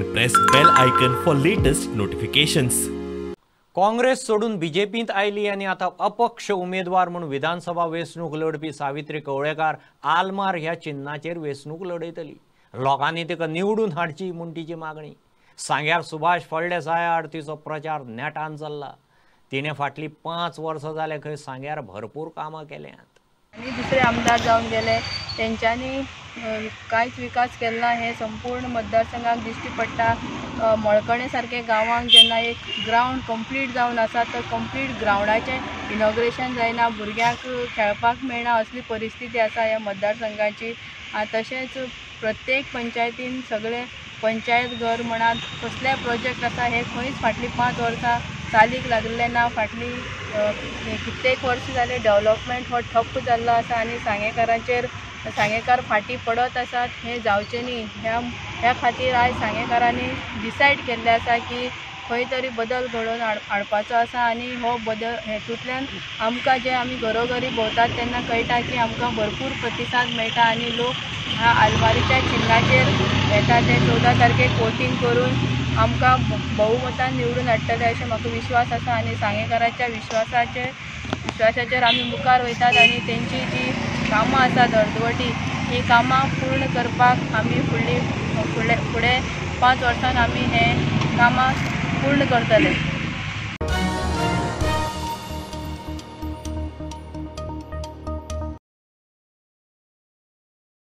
and press bell icon for latest notifications. Congress सोडून बीजेपींत आयली आनी आतां अपक्ष उमेदवार म्हूण विधानसभा वेंचणूक लढपी सावित्री कवळेकार आलमार ह्या चिन्नाचेर वेंचणूक लढयतली. लोकांनी तिका निवडून हाडची म्हूण तिची मागणी. सांग्यार सुभाष फळदेसाय आड तिचो प्रचार नेटान चल्ला. तिणें फाटलीं 5 वर्सां जालें खंय सांग्यार भरपूर कामां केल्यांत. आनी दुसरे आमदार जावन गेले तेंच्यांनी कांयच विकास केला ना हें संपूर्ण मतदारसंघाक दिश्टी पडटा. मळकणे सारके गांवांक जेन्ना एक ग्रावंड कंप्लीट जावन आसा तर कंप्लीट ग्रावंडाचें इनॉग्रेशन जायना, भुरग्यांक खेळपाक मेळना असली परिस्थिती आसा ह्या मतदारसंघाची. तशेंच प्रत्येक पंचायतीन सगळे पंचायत घर म्हणात कसले प्रोजेक्ट आसा हे खंयच फाटलीं 5 वर्सां चालीक लागिल्लें ना. फाटलीं कित्येक वर्सां जालें डेवलपमेंट हो ठप्प जाल्लो आसा आनी सांगेकारांचेर सांगेकार फाटीं पडत आसात. हें जावचें न्ही ह्या खातीर आयज सांगेकारांनी डिसायड केल्लें आसा की खंय तरी बदल घडोवन हाडपाचो आसा आनी हो बदल हेतूंतल्यान आमकां जे आमी घरोघरी भोंवतात तेन्ना कळटा की आमकां भरपूर प्रतिसाद मेळटा आनी लोक ह्या आलमारीच्या चिन्नाचेर येता ते 14 तारखेक वोटींग करून आमकां बहुमतान निवडून हाडटले अशें म्हाका विश्वास आसा आनी सांगेकाराच्या विश्वासाचेर आमी मुखार वयतात आनी तेंची जी कामां आसात अर्दवटी ही कामां पूर्ण करपाक आमी फुडली फुडें 5 वर्सान आमी हे कामां पूर्ण करतले.